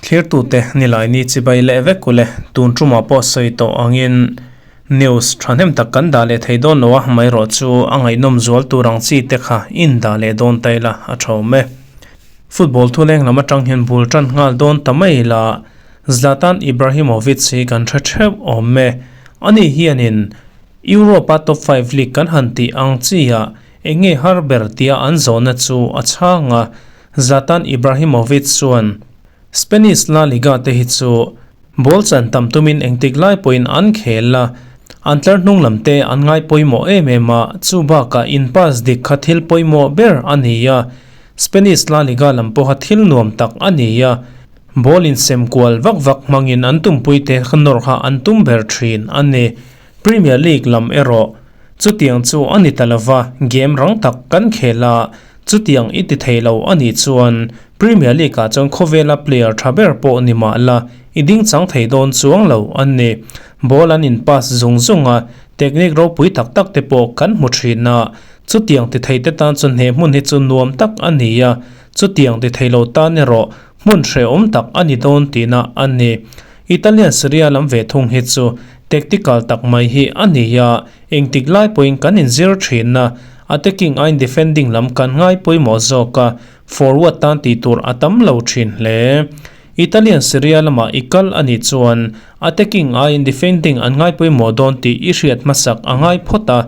Thlirtute Nilaini chibai leh vek ule tun tumah pawh sawi tawh angin news thahnem tak kan dah leh thei dawn lo a, amaherawh chu a ngaihnawm zual tur ang chi te kha in dah leh dawn ta ila a tha awm e. Football thuleng lam atang hian bul tan nghal dawn ta mai ila Zlatan Ibrahimovic hi kan hre theuh awm e. Ani hianin Europe-a top five league kan han tih ang chiah eng nge har ber tia an zawhna chu a chhang a, Zlatan Ibrahimovic chuan Spanish La Liga te hi chu ball chan tam tumin engtik lai pawhin an khel a, an tlar hnung lam te an ngai pawimawh em em a, chu bakah in pass dik kha thil pawimawh ber a ni a, Spanish La Liga lam pawha thil nuam tak a ni a, ball insem kual vak vak hmangin an tumpui te nawr kha an tum ber thin a ni. Premier League lam erawh chutiang chu a ni ta lova, game rang tak kan khel a, chutiang i ti thei lo a nih chuan Premier League ah chuan khawvela player tha ber pawh ni mah la i ding chang thei dawn chuang lo a ni. Ball an in pass zung zung a, technique ropui tak tak te pawh kan hmu thin a, chutiang ti thei te tan chuan he hmun hi chu nuam tak a ni a, chutiang ti thei lo tan erawh hmun hrehawm tak a ni dawn tihna a ni. Italian Serie A lam ve thung hi chu tactical tak mai hi a ni a, engtik lai pawhin kan inzir thin a, attacking aiin defending lam kan ngai pawimawh zawk a, forward tan tih tur a tam lo thin hle. Italian Serie A lamah i kal a nih chuan attacking aiin defending an ngai pawimawh dawn tih i hriat hmasak a ngai phawt a,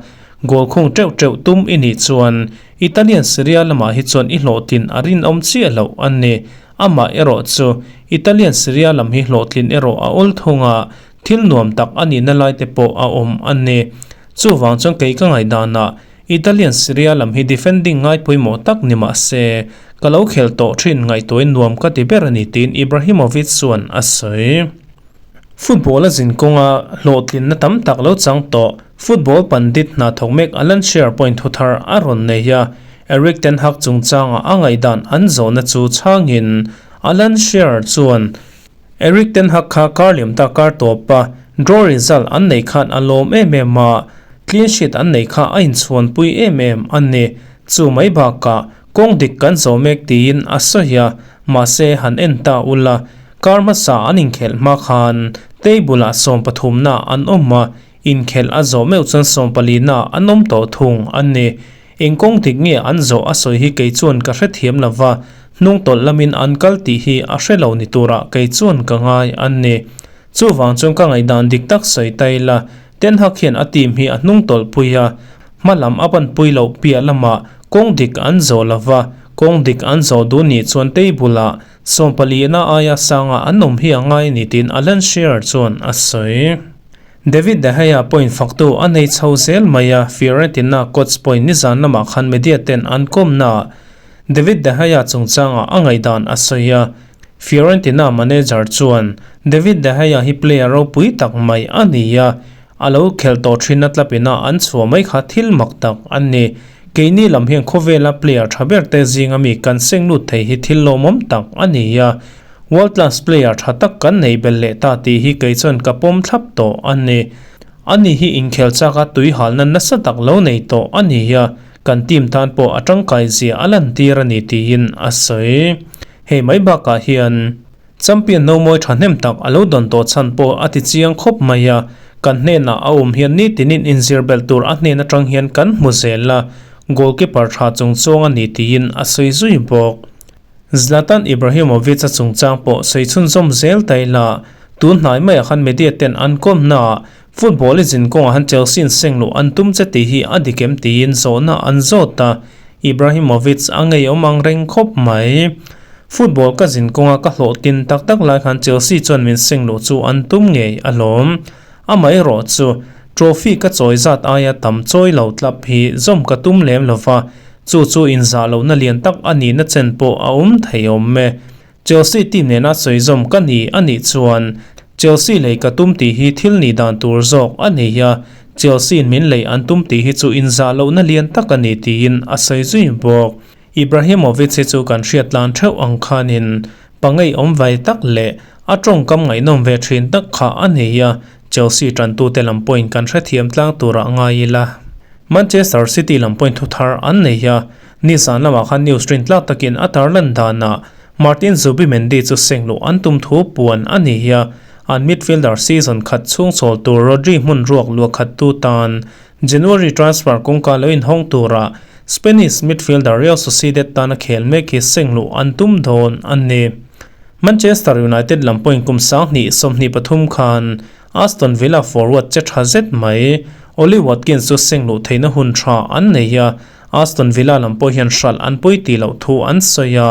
goal khung teuh teuh tum i nih chuan Italian Serie A lamah hi chuan i hlawhtlin a rinawm chiah loh a ni. Amah erawh chu Italian Serie A lam hi hlawhtlin erawh a awl thung a, thil nuam tak a nihna lai te pawh a awm a ni. Chuvang chuan kei ka ngaihdanah Italian Serie A lam hi defending ngai pawimawh tak ni mah se, ka lo khel tawh thin ngaihtuahin nuam ka ti ber a ni tiin Ibrahimovic chuan a sawi. Football a zin kawnga hlawhtlinna tam tak lo chang tawh football pandit hna thawk mek Alan Shearer pawhin thuthar a rawn nei a, Erik ten Hag chungchanga a ngaihdan an zawhna chu chhangin Alan Shearer chuan Erik ten Hag kha kar liam ta kar tawp a, draw result an nei khan a lawm em em a, clean sheet an nei kha a inchhuanpui em em a ni. Chu mai bakah kawng dik kan zawh mek tiin a sawi a, mahse han en ta ula Kar hmasa an inkhelh hma khan table ah sawmpathumna an awm a, inkhelh a zawh meuh chuan sawmpalina an awm tawh thung a ni. Eng kawng dik nge an zawh a sawi hi kei chuan ka hrethiam lo va, hnung tawlh lamin an kal tih hi a hre lo ni turah kei chuan ka ngai a ni. Chuvang chuan ka ngaihdan dik tak sawi ta ila, Ten Hag hian a team hi a hnung tawlh pui a, hma lam a pan pui loh piah lamah kawng dik an zawh lo va, kawng dik an zawh duh nih chuan table ah Sawmpalina aia sanga an awm hi a ngai ni tiin Alan Shearer chuan a sawi. David De Gea point faktu a nei chho zel mai a, Fiorentina coach point nizan lamah khan media ten an kawmnaah David De Gea chungchangah a ngaihdan a sawi a, Fiorentina manager chuan David De Gea hi player ropui tak mai a ni a, A lo khelh tawh thin a tlapin a an chhuah mai kha thil mak tak a ni. Keini lam hian khawvela player tha ber te zinga mi kan seng lut thei hi thil lawmawm tak a ni a. World class player tha tak kan nei belh leh ta tih hi kei chuan ka pawm thlap tawh a ni. Ani hi inkhel chaka tui halna nasa tak lo nei tawh a ni a, kan team tan pawh a tangkai zia a lantir a ni tiin a sawi. Hei mai bakah hian. Champion nomawi thahnem tak a lo dawn tawh chhan pawh a ti chiang khawp mai a, kan hnenah a awm hian nitinin inzir belh tur a hnen atang hian kan hmu zel a, goalkeeper tha chung chuang a ni tiin a sawi zui bawk. Zlatan Ibrahimovic-a chungchang pawh sawi chhunzawm zel ta ila, tun hnai maiah khan media ten an kawmnaah football i zin kawngah han Chelsea in seng luh an tum che tih hi a dik em tiin zawhna an zawt a, Ibrahimovic a ngeiawm ang reng khawp mai. Football ka zin kawnga ka hlawh tin tak tak lai khan Chelsea chuan min seng luh chu an tum ngei alawm. Amaherawh chu trophy ka chawi zat aia tam chawi lo tlap hi zawm ka tum lem lo va, chu chu inzah lohna lian tak a nihna chen pawh a awm thei awm e. Chelsea team nena sawi zawm ka ni a nih chuan Chelsea lei ka tum tih hi thil nih dan tur zawk a ni a, Chelsea in min lei an tum tih hi chu inzah lohna lian tak a ni tiin a sawi zui bawk. Ibrahimovic hi chu kan hriat tlan theuh ang khanin pangei awm vai tak leh a tawngkam ngaihnawm ve thin tak kha a nei a, Chelsea tantute lam pawhin kan hrethiam tlang turah ngai ila. Manchester City lam pawhin thuthar an nei a, nizan lamah khan news rin tlak takin a tarlan danah Martin Zubimendi chu seng luh an tum thu puan a ni hi a, an midfielder season khat chhung chawl tur Rodri hmun ruak luah khattu tan January transfer kawngka lo inhawng tura Spanish midfielder Real Sociedad tana khel mek hi seng luh an tum dawn a ni. Manchester United lam pawhin kum 2023 khan Aston Villa forward che tha zet mai Ollie Watkins chu seng luh theihna hun tha an nei a, Aston Villa lam pawh hian hralh an pawi tih loh thu an sawi a.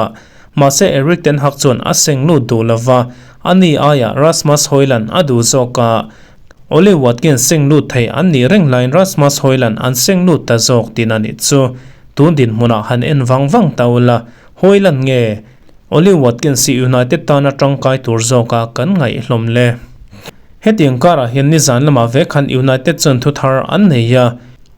Mahse Erik ten Hag chuan a seng lut duh lova, ani aiah Rasmus Hojlund a duh zawk a. Ollie Watkins seng lut thei an nih reng laiin Rasmus Hojlund an seng lut ta zawk tihna nih chu. Tun dinhmunah han en vang vang ta ula, Hojlund nge Ollie Watkins hi United tana tangkai tur zawka kan ngaih hlawm le. Hetiang karah hian nizan lamah vek khan United chuan thu thar an nei a,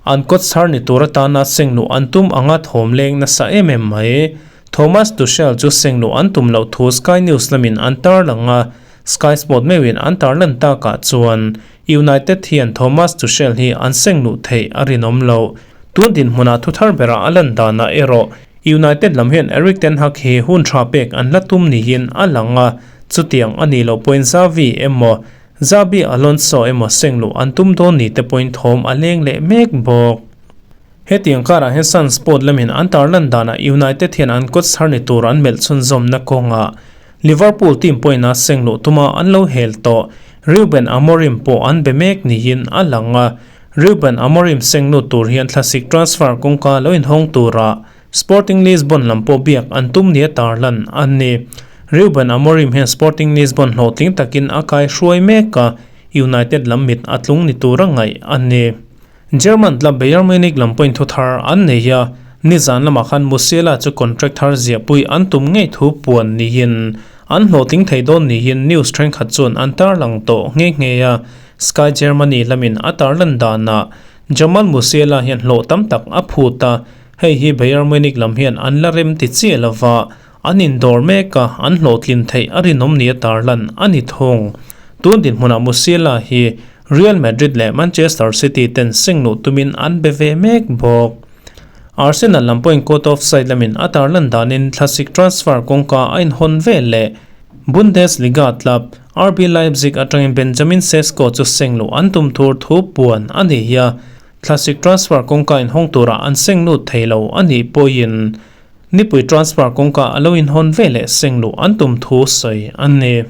an coach thar ni tur atana seng luh an tum anga thawm leng nasa em em mai. Thomas Tuchel chu seng luh an tum loh thu Sky News lamin an tarlang a, Sky Sport meuhin an tarlan takah chuan United hian Thomas Tuchel hi an seng luh theih a rinawm loh. Tun dinhmunah thu thar berah a lan danah erawh United lam hian Erik ten Hag hi hun tha pek an la tum niin a lang a, chutiang a nih loh pawhin Xavi emaw Xabi Alonso emaw seng luh an tum dawn ni te pawhin thawm a leng leh mek bawk. Hetiang karah hian Sun Sport lamin an tarlan danah United hian an coach thar ni tur an melh chhunzawmna kawngah Liverpool team pawhin a seng luh tuma an lo hel tawh Ruben Amorim pawh an be mek niin a lang a, Ruben Amorim seng lut tur hian thlasik transfer kawngka lo inhawng tura Sporting Lisbon lam pawh biak an tum nia tarlan a ni. Ruben Amorim hian Sporting Lisbon hlawhtling takin a kai hruai mek a, United lam mit a tlung ni tura ngaih a ni. German club Bayern Munich lam pawhin thu thar an nei a, nizan lamah khan Musiala chu contract thar ziahpui an tum ngei thu puan niin an hlawhtling thei dawn niin news thenkhat chuan an tarlang tawh nghe nghe a. Sky Germany lamin a tarlan danah Jamal Musiala hian hlawh tam tak a phut a, hei hi Bayern Munich lam hian an la rem ti chiah lova, an indawr mek a, an hlawhtlin theih a rinawm nia tarlan a ni thung. Tun dinhmunah Musiala hi Real Madrid leh Manchester City ten seng luh tumin an be ve mek bawk. Arsenal lam pawhin caught offside lamin a tarlan danin thlasik transfer kawngka a inhawn vel leh Bundesliga club RB Leipzig atangin Benjamin Sesko chu seng luh an tum tur thu puan a ni hi a, thlasik transfer kawngka inhawng tura an seng lut thei lo a nih pawhin nipui transfer kawngka a lo inhawn ve leh seng luh an tum thu sawi a ni.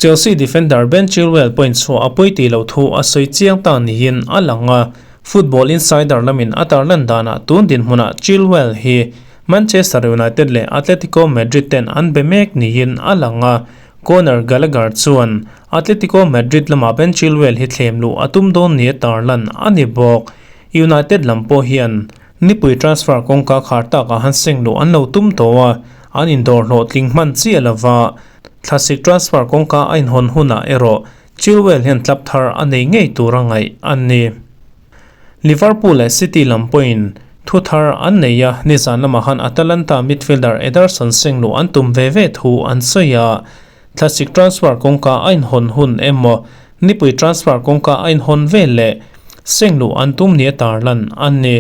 Chelsea defender Ben Chilwell pawhin chhuah a pawi tih loh thu a sawi chiang ta niin a lang a, Football Insider lamin a tarlan danah tun dinhmunah Chilwell hi Manchester United leh Atletico Madrid ten an be mek niin a lang a, Conor Gallagher chuan Atletico Madrid lamah Ben Chilwell hi thlem luh a tum dawn nia tarlan a ni bawk. United lam pawh hian nipui transfer kawngka khar takah han seng luh an lo tum tawh a, an indawr hlawhtling hman chiah lova thlasik transfer kawngka a inhawn hunah erawh Chilwell hian club thar a nei ngei tur a ngaih a ni. Liverpool leh City lam pawhin thu thar an nei a, nizan lamah khan Atalanta midfielder Ederson seng luh an tum ve ve thu an sawi a. Thlasik transfer kawngka a inhawn hun emaw, nipui transfer kawngka a inhawn vel leh seng luh an tum nia tarlan a ni.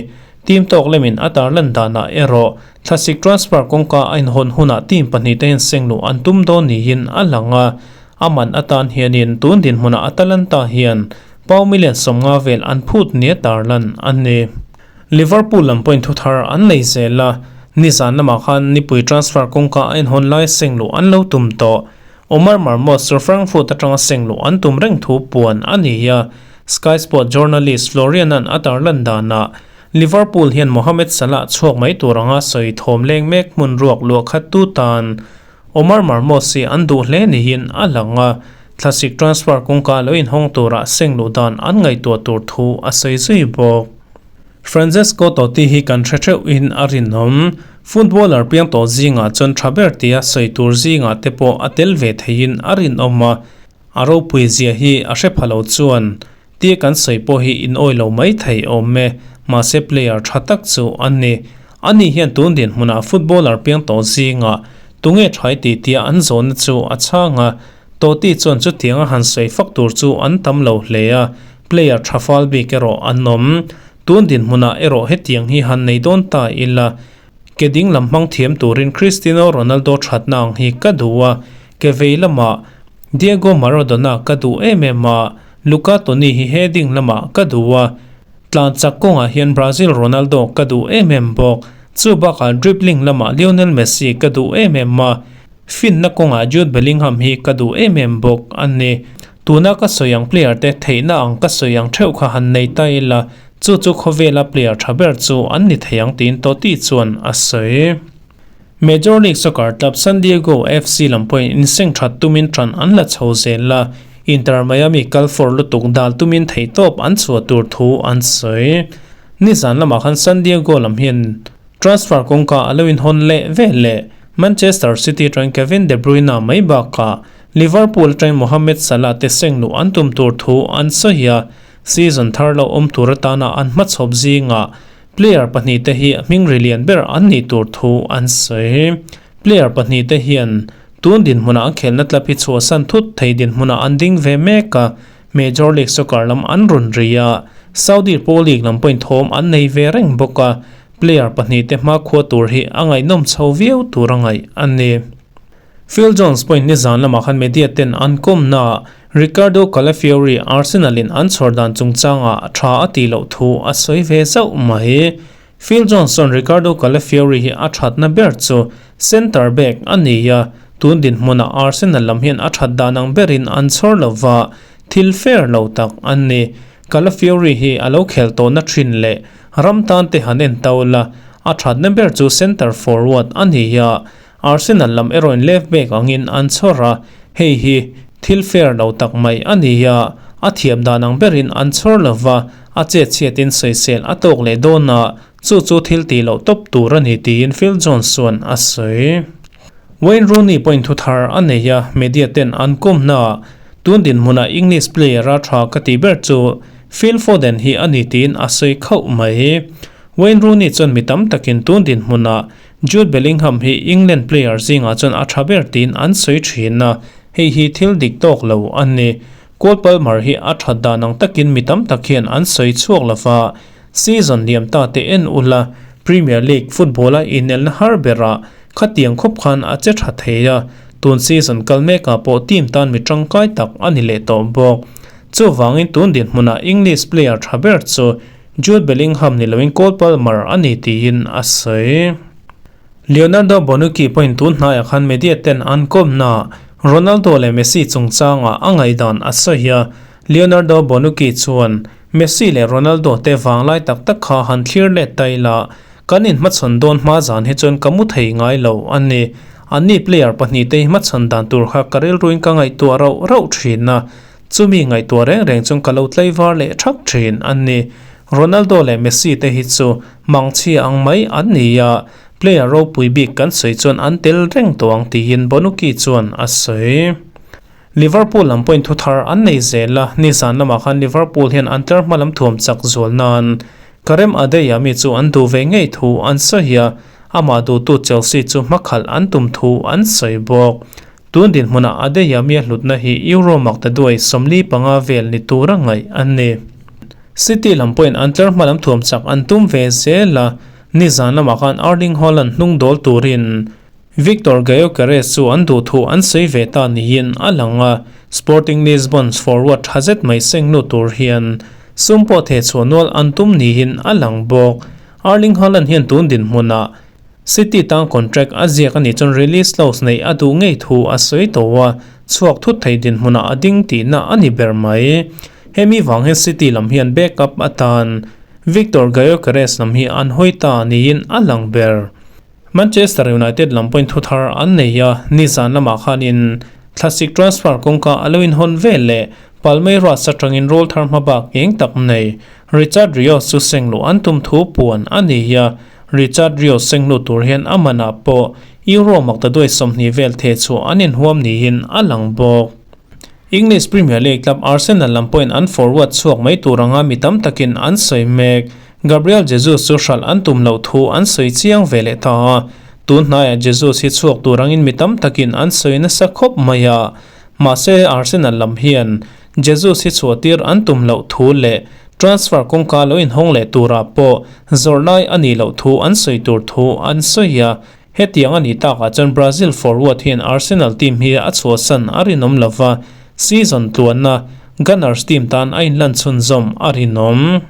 Team tawk lemin a tarlan danah erawh thlasik transfer kawngka a inhawn hunah team pahnihte hian seng luh an tum dawn niin a lang a. A man atan hianin tun dinhmunah Atalanta hian pau million 50 vel an phut nia tarlan a ni. Liverpool lam pawhin thu thar an nei zel a, nizan lamah khan nipui transfer kawngka a inhawn lai seng luh an lo tum tawh. Omar Marmoush chu Frankfurt atanga seng luh an tum reng thu puan a ni a, Sky Sport journalist Florian-a'n a tarlan danah Liverpool hian Mohamed Salah chhuak mai tur anga sawi thawm leng mek hmun ruak luah khattu tan Omar Marmoush hi an duh hle niin a lang a, thlasik transfer kawngka lo inhawng turah seng luh dan an ngaihtuah tur thu a sawi zui bawk. Francesco Totti hi kan hre theuhin a rinawm. Footballer piang tawh zingah chuan tha ber tia sawi tur zingah te pawh a tel ve theiin a rinawm a, a ropui zia hi a hre pha lo chuan tia kan sawi pawh hi inawi lo mai thei awm e, mahse player tha tak chu a ni. Ani hian tun dinhmunah footballer piang tawh zingah tunge thai tih tia an zawnna chu a chhang a, Totti chuan chutianga han sawi fak tur chu an tam lo hle a, player tha fal bik erawh an awm. Tun dinhmunah erawh hetiang hi han nei dawn ta ila. Ke ding lam hmang thiam turin Cristiano Ronaldo thatna ang hi ka duh a, ke vei lamah Diego Maradona ka duh em em a, Luca Toni hi heading lamah ka duh a, tlan chak kawngah hian Brazil Ronaldo ka duh em em bawk. Chu bakah dribbling lamah Lionel Messi ka duh em em a, finna kawngah Jude Bellingham hi ka duh em em bawk a ni. Tuna ka sawi ang player te theihna ang ka sawi ang theuh kha han nei ta ila, Chu chu khawvela player tha ber chu an ni thei ang tiin Totti chuan a sawi. Major League Soccer club San Diego FC lam pawhin inseng that tumin tan an la chho zel a, Inter Miami kal for lutuk dal tumin theihtawp an chhuah tur thu an sawi. Nizan lamah khan San Diego lam hian transfer kawngka a lo inhawn leh ve leh. Manchester City atangin Kevin De Bruyne mai bakah Liverpool atangin Mohamed Salah te seng luh an tum tur thu an sawi a, Season thar lo awm tur atana an hmachhawp zingah player pahnihte hi hming ri lian ber an nih tur thu an sawi. Player pahnihte hian tun dinhmunah an khelhna tlap hi chhuahsan thut thei dinhmunah an ding ve mek a, Major League Soccer lam an rawn ri a, Saudi Pro League lam pawhin thawm an nei ve reng bawk a, player pahnihte hmakhua tur hi a ngaihnawm chho viau tur a ngaih a ni. Phil Jones pawhin nizan lamah khan media ten an kawmnaah Riccardo Calafiori Arsenal in an chhawr dan chungchangah tha a tih loh thu a sawi ve zauh mai. Phil Jones chuan Riccardo Calafiori hi a thatna ber chu centre back a ni a, tun dinhmunah Arsenal lam hian a that dan ang berin an chhawr lova, thil fair lo tak an ni. Calafiori hi a lo khel tawhna thin leh ram tan te han en tau la, a thatna ber chu centre forward a ni a, Arsenal lam erawhin left back angin an chhawr a, hei hi thil fair lo tak mai a ni a, a thiam dan ang berin an chhawr lo va, a chet chhiatin sawisel a tawk leh dawn a, chu chu thil tih loh tawp tur a ni tiin Phil Jones chuan a sawi. Wayne Rooney pawhin thu thar a nei a, media ten an kawmnaah tun dinhmunah English player a tha ka tih ber chu Phil Foden hi a ni tiin a sawi khauh mai. Wayne Rooney chuan mi tam takin tun dinhmunah Jude Bellingham hi England player zingah chuan a tha ber tiin an sawi thin a, hei hi thil dik tawk lo a ni. Cole Palmer hi a that dan ang takin mi tam tak hian an sawi chhuak lo va, season liam ta te en ula Premier League football-a inelna har berah khatiang khawp khan a che tha thei a, tun season kal mekah pawh team tan mi tangkai tak a ni leh tawh bawk. Chuvangin tun dinhmunah English player tha ber chu Jude Bellingham ni loin Cole Palmer a ni tiin a sawi. Leonardo Bonucci pawhin tun hnaiah khan media ten an kawmna Ronaldo leh Messi chungchangah a ngaihdan a sawi a, Leonardo Bonucci chuan, Messi leh Ronaldo te vanglai tak tak kha han thlir let ta ila, kan inhmachhawn dawn hma zan hi chuan ka mu thei ngai lo a ni. Anni player pahnihte hi hmachhawn dan tur kha ka rilruin ka ngaihtuah rauh rauh thin a, Chumi ngaihtuah reng reng chuan ka lo tlaivar leh thak thin a ni. Ronaldo leh Messi te hi chu mangchhia ang mai an ni a, player ropui bik kan sawi chuan an tel reng tawh ang tiin Bonucci chuan a sawi. Liverpool lam pawhin thu thar an nei zel a, nizan lamah khan Liverpool hian an tlar hma lam thuam chak zual nan Karem Adeyemi chu an duh ve ngei thu an sawi a, amah duhtu Chelsea chu hmakhalh an tum thu an sawi bawk. Tun dinhmunah Adeyemi-a hlutna hi Euro maktaduai 45 vel ni tura ngaih an ni. City lam pawhin an tlar hma lam thuam chak an tum ve zel a, nizan lamah khan Erling Haaland hnung dawl turin Viktor Gyokeres chu an duh thu an sawi ve ta niin a lang a, Sporting Lisbon's forward tha zet mai seng nu tur hian sum pawh theh chhuah nual an tum niin a lang bawk. Erling Haaland hian tun dinhmunah City tan contract a ziak a nih chuan release clause neih a duh ngei thu a sawi tawh a, chhuak thut thei dinhmunah a ding tihna a ni ber mai. Hemi vang hian City lam hian backup atan Viktor Gyokeres lam hi an hawi ta niin a lang ber. Manchester United lam pawhin thu thar an nei a, nizan lamah khanin thlasik transfer kawngka a lo inhawn vel leh Palmeiras atangin roll thar hmabak eng tak nei Richard Rios chu seng luh an tum thu puan a ni a, Richard Rios seng lut tur hian a manah pawh Euro maktaduai 20 vel theh chhuah an inhuam niin a lang bawk. English Premier League club Arsenal lam pawhin an forward chhuak mai tur anga mi tam takin an sawi mek. Gabriel Jesus chu hralh an tum loh thu an sawi chiang ve leh ta a, tun hnaiah Jesus hi chhuak tur angin mi tam takin an sawi nasa khawp mai a, mahse Arsenal lam hian Jesus hi chhuahtir an tum loh thu leh. Transfer kawngka lo inhawng leh turah pawh zawrh lai a nih loh thu an sawi tur thu an sawi a. Hetiang a nih takah chuan Brazil forward hian Arsenal team hi a chhuahsan a rinawm lova, season tluanna Gunners team tan a inlan chhunzawm a rinawm.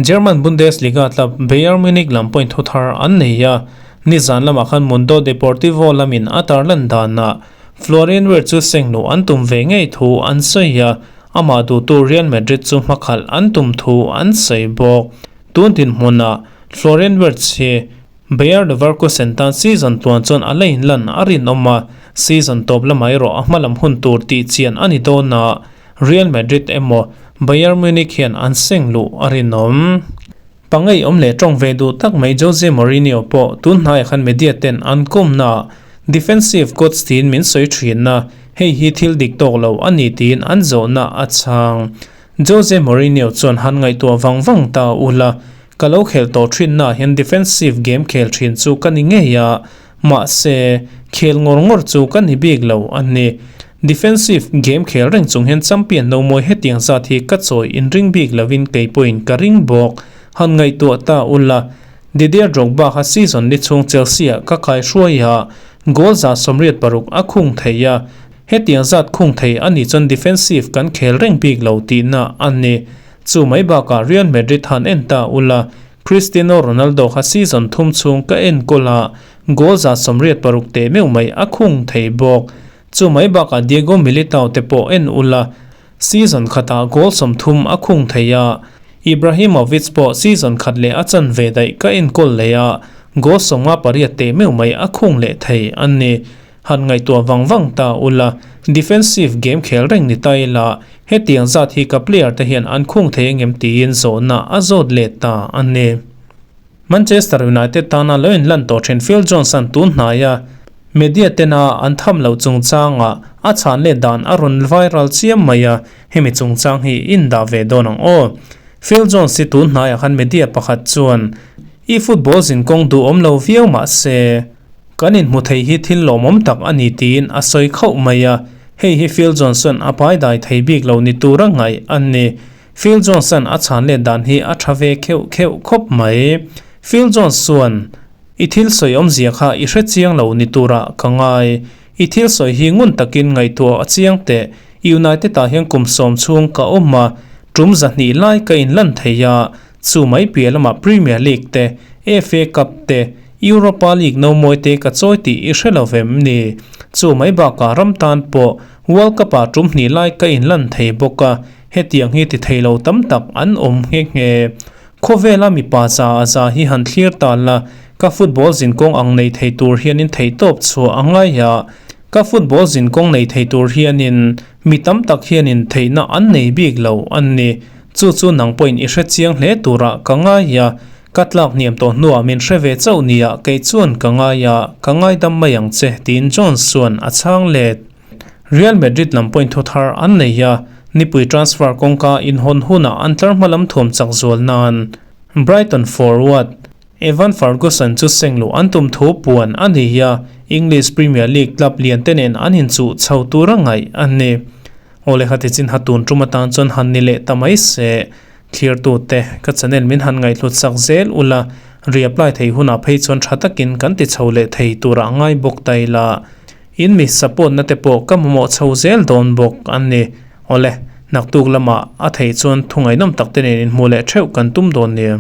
German Bundesliga club Bayern Munich lam pawhin thu thar an nei a, nizan lamah khan Mundo Deportivo lamin a tarlan danah Florian Wirtz chu sengluh an tum ve ngei thu an sawi a, amah duhtu Real Madrid chu hmakhalh an tum thu an sawi bawk. Tun dinhmunah Florian Wirtz hi Bayer Leverkusen tan season tluan chuan a la inlan a rinawm a, season tawp lamah erawh a hmalam hun tur tih chian a ni dawn a, Real Madrid emaw Bayern Munich hian an seng luh a rinawm. Pangei awm leh tawng ve duh tak mai Jose Mourinho pawh tun hnaiah khan media ten an kawmnaah defensive coach tiin min sawi thin a, hei hi thil dik tawk lo a ni tiin an zawhna a chhang. Jose Mourinho chuan han ngaihtuah vang vang ta ula, Ka lo khel tawh thinnaah hian defensive game khel thin chu ka ni ngei a, mahse, khel ngawr ngawr chu ka ni bik lo a ni. Defensive game khel reng chung hian champion no mawi hetiang zat hi ka chawi inring bik lovin kei pawhin ka ring bawk. Han ngaihtuah ta ula, Didier Drogba kha season ni chhung Chelsea-ah ka kai hruai a, goal 186 a khung thei a, hetiang zat khung thei a nih chuan defensive kan khel reng bik lo tihna a ni. Chu mai bakah Real Madrid han en ta ula, Cristiano Ronaldo kha season thum chhung ka enkawl a, goal 86 teh meuh mai a khung thei bawk. Chu mai bakah Diego Militao te pawh en ula, season khatah goal 30 a khung thei a, Ibrahimovic pawh season khat leh a chan ve daih ka enkawl leh a, goal 58 teh meuh mai a khung leh thei a ni. Han ngaihtuah vang vang ta ula, defensive game khel reng ni ta ila, hetiang zat hi ka player te hian an khung thei engem tiin zawhna a zawt let ta a ni. Manchester United tana lo inlan tawh thin Phil Jones-a'n tun hnaia media tena an tham loh chungchangah a chhan let dan a rawn viral chiam mai a, hemi chungchang hi in dah ve dawn ang aw. Phil Jones hi tun hnaiah khan media pakhat chuan i football zinkawng duhawm lo viau mah se, Kan inhmu thei hi thil lawmawm tak a ni tiin a sawi khauh mai a, hei hi Phil Johnson a pai dai thei bik lo ni tura ngaih a ni. Phil Johnson a chhan let dan hi a tha ve kheuh kheuh khawp mai. Phil Jones chuan, I thil sawi awmzia kha i hre chiang lo ni tura ka ngai. I thil sawi hi ngun takin ngaihtuah a chiang teh. United ah hian kum 10 chhung ka awm a, tum 200 lai ka inlan thei a, Chu mai piah lamah Premier League te, FA Cup te, Europa League no mawi te ka chawi tih i hre lo vem ni? Chu mai bakah ram tan pawh World Cup ah tum hnih lai ka inlan thei bawk a, hetiang hi ti thei lo tam tak an awm nghe nghe. Khawvela mipa za a za hi han thlir ta la, ka football zinkawng ang nei thei tur hianin theihtawp chhuah a ngai a, ka football zinkawng nei thei tur hianin mi tam tak hianin theihna an nei bik lo a ni. Chu chu nang pawhin i hre chiang hle turah ka ngai a, ka tlak hniam tawh hnuah min hre ve chauh nia kei chuan ka ngai a, ka ngaidam mai ang che tiin Jones chuan a chhang let. Real Madrid lam pawhin thu thar an nei a, nipui transfer kawngka inhawn hunah an tlar hma lam thuam chak zual nan Brighton forward Evan Ferguson chu sengluh an tum thu puan a ni a, English Premier League club lian te nen an inchuh chho tura ngaih a ni. Awle khati chin ha tun tum atan chuan han ni leh ta mai se, thlir tute ka channel min han ngaihhlut sak zel ula, reapply thei hunah phei chuan tha takin kan ti chho leh thei turah ngai bawk ta ila, in mi support na te pawh ka mamawh chho zel dawn bawk a ni. Awle, naktuk lamah a thei chuan thu ngaihnawm tak te nen inhmuh leh theuh kan tum dawn nia.